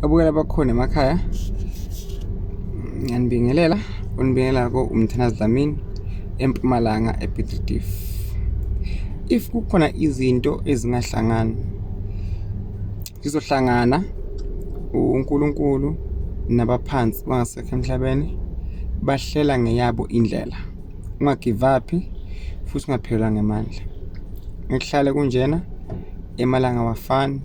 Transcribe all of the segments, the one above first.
Babukela bakhona emakhaya, ngiyanibingelela. Unibingelelako uMthandazi Dlamini eMpumalanga ePiet Retief. If kukhona izinto ezingahlangani, zizohlangana uNkulunkulu nabaphansi bangasekho emhlabeni bahlela ngeyabo indlela. Unga-give up-i futhi ungaphelelwa ngemandla. Ngekuhlale kunjena emalanga awafani.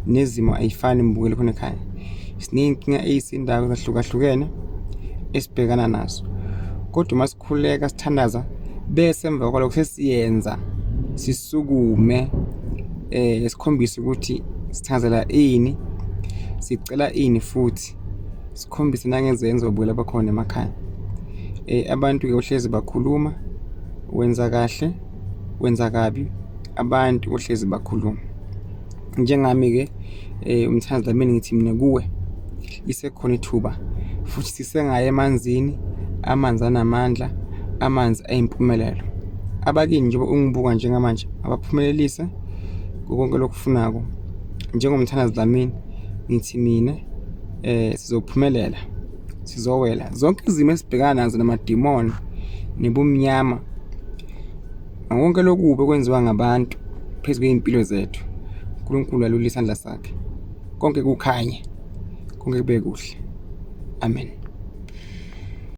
Nezimo ayifani mbukeli khona ekhaya. Siney'nkinga ey'sindayo ezahlukahlukene esibhekana nazo, kodwa uma sikhuleka sithandaza bese emva kwalokho sesiyenza sisukume sikhombise ukuthi sithandazela ini, sicela ini futhi sikhombise nangezenzo babukeli abakhona emakhaya. Abantu-ke ohlezi bakhuluma wenza kahle, wenza kabi. Abantu ohlezi bakhuluma. Njengami-ke uMthandazi Dlamini ngithi mina kuwe lisekhona ithuba futhi sisengaya emanzini, amanzi anamandla, amanzi ayimpumelelo. Abakini njengoba ungibuka njengamanje abaphumelelise konke lokufunako. NjengoMthandazi Dlamini ngithi mina sizophumelela, sizowela zonke izimo esibhekana nazo namadimoni nebumnyama. Konke lokubi okwenziwa ngabantu phezu kwey'mpilo zethu, uNkulunkulu alule isandla sakhe, konke kukhanye, konke kube kuhle. Amen.